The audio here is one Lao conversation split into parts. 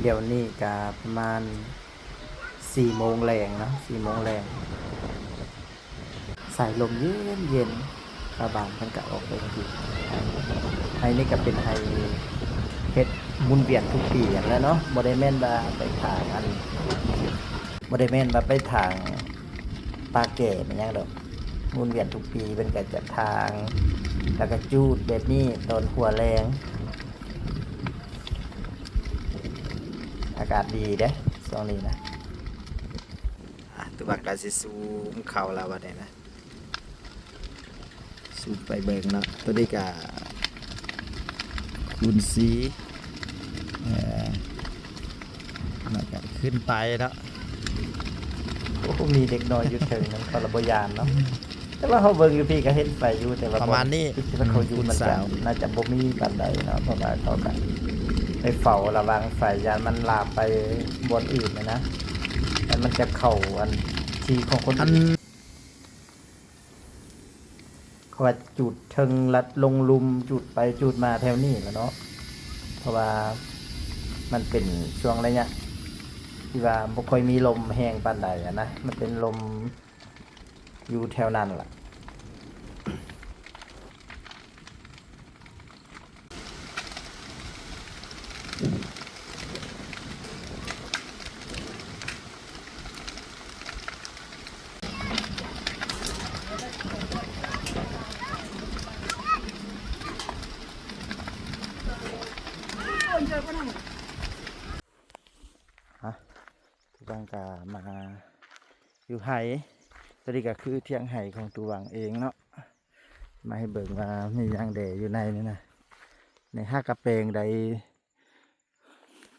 ດຽວນີ້ກະປະມານສີ່ໂມງແລງເນາະ ສີ່ໂມງແລງ ສາຍລົມເຢັນໆ ຊາວບ້ານເພິ່ນກະອອກໄປກິນ. ໄຮ່ນີ້ກະເປັນໄຮ່ເຮັດໝູນວຽນທຸກປີຫັ້ນແຫຼະເນາະ ບໍ່ໄດ້ແມ່ນວ່າໄປຖາງອັນ ບໍ່ໄດ້ແມ່ນວ່າໄປຖາງປ່າແກ່ແມ່ນຫຍັງດອກ ໝູນວຽນທຸກປີເພິ່ນກະຈະຖາງ ແລ້ວກະຈູດແບບນີ້ຕອນຫົວແລງ. ອາກາດດີເດ້ຊ່ວງນີ້ນະ. ອ່ະ ຕູບັງກະຊິຊູມເຂົ້າແລ້ວບັດນີ້ນະ ຊູມໄປເບິ່ງເນາະ ໂຕນີ້ກະຄູນສີ່ ເອີ ແລ້ວກະຂຶ້ນໄປເນາະ. ໂອ້ ມີເດັກນ້ອຍຢູ່ເທິງນັ້ນ ເຂົາລະບໍ່ຢ້ານເນາະ. ແຕ່ວ່າເຮົາເບິ່ງຢູ່ພີ້ກະເຫັນໄຟຢູ່ ແຕ່ວ່າປະມານນີ້ ຈຸດທີ່ເຂົາຢູ່ ອືມ ມັນກະ ຄູນສາມ ໜ້າຈະບໍ່ມີປານໃດເນາະ ເພາະວ່າເຂົາກະໄປເຝົ້າລະວັງໄຟ ຢ້ານມັນລາມໄປບ່ອນອື່ນນະ ຢ້ານມັນຈະເຂົ້າອັນທີ່ຂອງຄົນອື່ນ. ເພາະວ່າຈູດເທິງລັດລົງລຸ່ມ ຈູດໄປຈູດມາແຖວນີ້ແຫຼະເນາະ ເພາະວ່າມັນເປັນຊ່ວງໄລຍະທີ່ວ່າບໍ່ຄ່ອຍມີລົມແຮງປານໃດຫັ້ນນະ ມັນເປັນລົມ ຢູ່ແຖວນັ້ນລະ. ອ່ະ ທຸກຄົນກະມາຢູ່ໄຮ່ ໂຕນີ້ກະຄືຖຽງໄຮ່ຂອງຕູວັງເອງເນາະ ມາໃຫ້ເບິ່ງວ່າມີຫຍັງແດ່ຢູ່ໃນນີ້ນະ ໃນຫາກະແປງໄດ້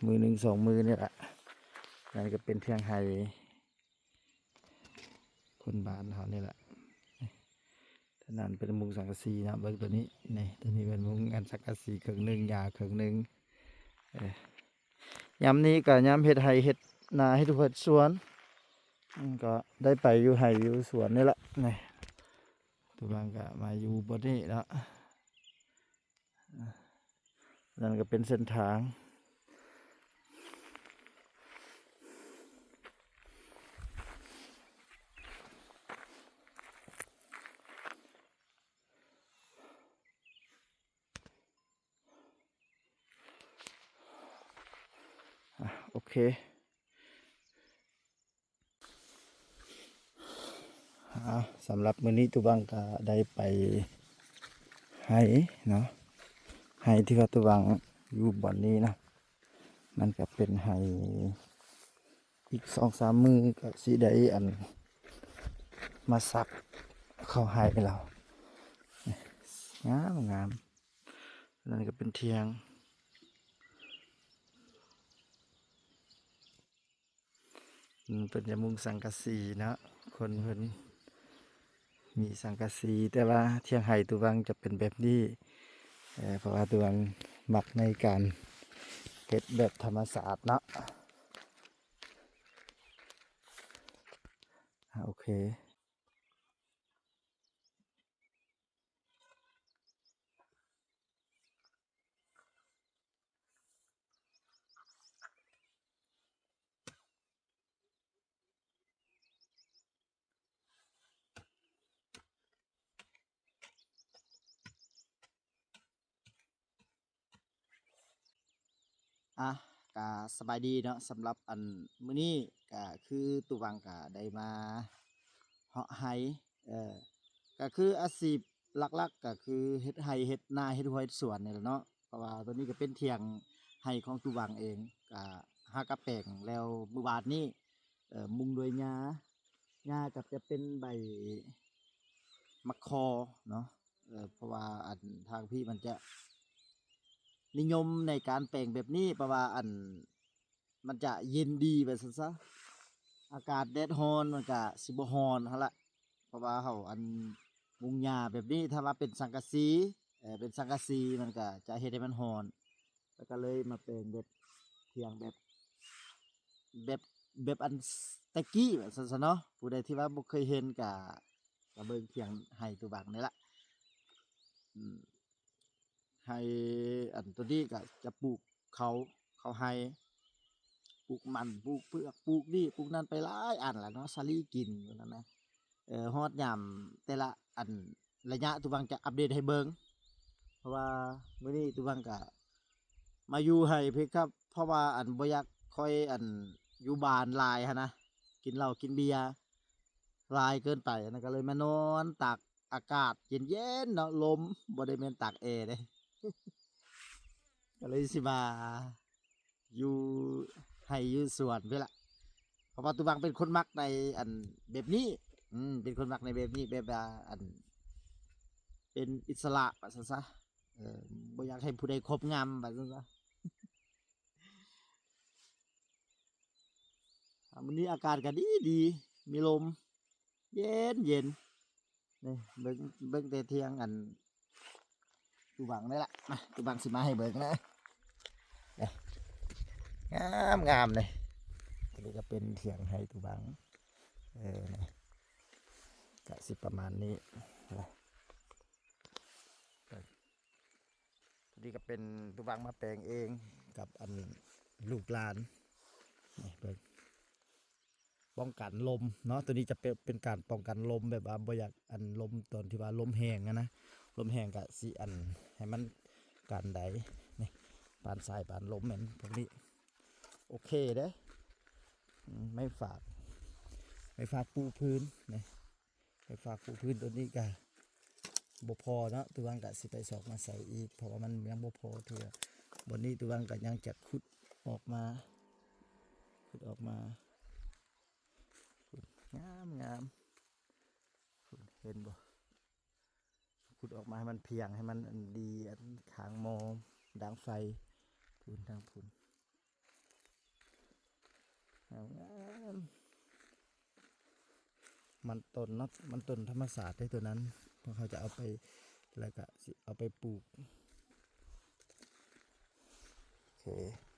ມື້ໜຶ່ງສອງມື້ນີ້ລະ. ນັ້ນກະເປັນຖຽງໄຮ່ຄົນບ້ານເຮົານີ້ລະ ທາງນັ້ນເປັນມຸງສັງກະສີເນາະ ເບິ່ງໂຕນີ້ ນີ້ ໂຕນີ້ເປັນມຸງອັນສັງກະສີເຄິ່ງໜຶ່ງ ຫຍ້າເຄິ່ງໜຶ່ງ ເອີ ຍາມນີ້ກະຍາມເຮັດໄຮ່ເຮັດນາ ເຮັດຫົວເຮັດສວນ ອືມ ກະໄດ້ໄປຢູ່ໄຮ່ຢູ່ສວນນີ້ລະ ນີ້ ຕູບັງກະມາຢູ່ບ່ອນນີ້ເນາະ ນັ້ນກະເປັນເສັ້ນທາງ ອ່ະ ໂອເຄ ອ່າ ສຳລັບມື້ນີ້ຕູບັງກະໄດ້ໄປໄຮ່ເນາະ ໄຮ່ທີ່ວ່າຕູບັງຢູ່ບ່ອນນີ້ເນາະ ມັນກະເປັນໄຮ່ ອີກສອງສາມມື້ກະຊິໄດ້ອັນ ມາສັກເຂົ້າໄຮ່ແລ້ວ ງາມໆ. ນັ້ນກະເປັນຖຽງ ອືມ ເພິ່ນຈະມຸງສັງກະສີເນາະ ຄົນເພິ່ນມີສັງກະສີ ແຕ່ວ່າຖຽງໄຮ່ຕູວັງຈະເປັນແບບນີ້ ເພາະວ່າຕູວັງມັກໃນການເຮັດແບບທຳມະຊາດເນາະ. ໂອເຄ. ອ່ະ ກະສະບາຍດີເນາະ ສຳລັບອັນມື້ນີ້ກະຄືຕູວັງກະໄດ້ມາເຫາະໄຮ່ ເອີ ກະຄືອາຊີບຫຼັກໆກະຄືເຮັດໄຮ່ເຮັດນາ ເຮັດຮົ້ວເຮັດສວນນີ້ແຫຼະເນາະ ເພາະວ່າໂຕນີ້ກະເປັນຖຽງໄຮ່ຂອງຕູວັງເອງ ກະຫາກະແປງແລ້ວມື້ວານນີ້ ເອີ ມຸງດ້ວຍຫຍ້າ ຫຍ້າກະຈະເປັນໃບໝາກຄໍ່ເນາະ ເພາະວ່າອັນທາງພີ້ມັນຈະນິຍົມໃນການແປງແບບນີ້ ເພາະວ່າອັນມັນຈະເຢັນດີວ່າຊັ້ນຊະ ອາກາດແດດຮ້ອນມັນກະຊິບໍ່ຮ້ອນຫັ້ນລະ ເພາະວ່າເຮົາອັນມຸງຫຍ້າແບບນີ້ ຖ້າວ່າເປັນສັງກະສີ ເປັນສັງກະສີມັນກະຈະເຮັດໃຫ້ມັນຮ້ອນ ແລ້ວກະເລີຍມາແປງແບບຖຽງແບບ ແບບ ແບບອັນແຕ່ກີ້ວ່າຊັ້ນຊະເນາະ ຜູ້ໃດທີ່ວ່າບໍ່ເຄີຍເຫັນກະ ກະເບິ່ງຖຽງໄຮ່ຕູບັງນີ້ລະ ອືມ ໄຮ່ ອັນໂຕນີ້ກະຈະປູກເຂົ້າ ເຂົ້າໄຮ່ ປູກມັນ ປູກເຜືອກ ປູກນີ້ ປູກນັ້ນໄປຫຼາຍອັນລະເນາະ ສາລີກິນຢູ່ນັ້ນນະ. ເອີ ຮອດຍາມແຕ່ລະອັນ ໄລຍະ ຕູບັງຈະອັບເດດໃຫ້ເບິ່ງ ເພາະວ່າມື້ນີ້ຕູບັງກະມາຢູ່ໄຮ່ເພງຄັບ ເພາະວ່າອັນ ບໍ່ຢາກຄ່ອຍອັນ ຢູ່ບ້ານຫຼາຍຫັ້ນນະ ກິນເຫຼົ້າກິນເບຍຫຼາຍເກີນໄປ ຫັ້ນນະ ກະເລີຍມານອນຕາກອາກາດເຢັນໆເນາະ ລົມ ບໍ່ໄດ້ແມ່ນຕາກແອເດ້ ກະເລີຍຊິມາ ຢູ່ໄຮ່ຢູ່ສວນພຸ້ນລະ ເພາະວ່າຕູບັງເປັນຄົນມັກໃນອັນແບບນີ້ ອືມ ເປັນຄົນມັກໃນແບບນີ້ ແບບວ່າອັນ ເປັນອິດສະຫຼະວ່າຊັ້ນຊະ ເອີ ບໍ່ຢາກໃຫ້ຜູ້ໃດຄອບງຳວ່າຊັ້ນຊະ. ອາ ມື້ນີ້ອາກາດກະດີດີ ມີລົມ ເຢັນໆ ນີ້ເບິ່ງ ເບິ່ງແຕ່ຖຽງອັນ ຕູບັງນີ້ລະ ມາ ຕູບັງຊິມາໃຫ້ເບິ່ງນະ ນີ້ ງາມໆ ນີ້ ຕົວນີ້ກະເປັນຖຽງໄຮ່ຕູບັງ ເອີ ນີ້ ກະຊິປະມານນີ້ນະ. ຕົວນີ້ກະເປັນ ຕູບັງມາແປງເອງກັບອັນ ລູກຫຼານ ນີ້ເບິ່ງ ປ້ອງກັນລົມເນາະ ຕົວນີ້ຈະເປັນ ເປັນການປ້ອງກັນລົມ ແບບວ່າບໍ່ຢາກອັນ ລົມຕອນທີ່ວ່າລົມແຮງຫັ້ນນະ ລົມແຮງກະຊິອັນ ໃຫ້ມັນກັນໄດ້ ນີ້ ປານສາຍປານລົມແມ່ນພວກນີ້ ໂອເຄເດ້ ອືມ ໄມ້ຟາກ ໄມ້ຟາກປູພື້ນ ນີ້ ໄມ້ຟາກປູພື້ນ ຕົວນີ້ກະບໍ່ພໍເນາະ ຕູບັງກະຊິໄປຊອກມາໃສ່ອີກ ເພາະວ່າມັນຍັງບໍ່ພໍເທື່ອ ບ່ອນນີ້ຕູບັງກະຍັງຈະຂຸດອອກມາ ຂຸດອອກມາ ງາມໆ ເຫັນບໍ່? ຂຸດອອກມາໃຫ້ມັນພຽງ ໃຫ້ມັນອັນດີ ອັນທາງໝໍ້ດັງໄຟ ພຸ້ນ ທາງພຸ້ນ ງາມໆ ມັນຕົ້ນເນາະ ມັນຕົ້ນທຳມະຊາດເດ້ຕົວນັ້ນ ພວກເຮົາຈະເອົາໄປ ແລ້ວກະຊິເອົາໄປປູກ ໂອເຄ.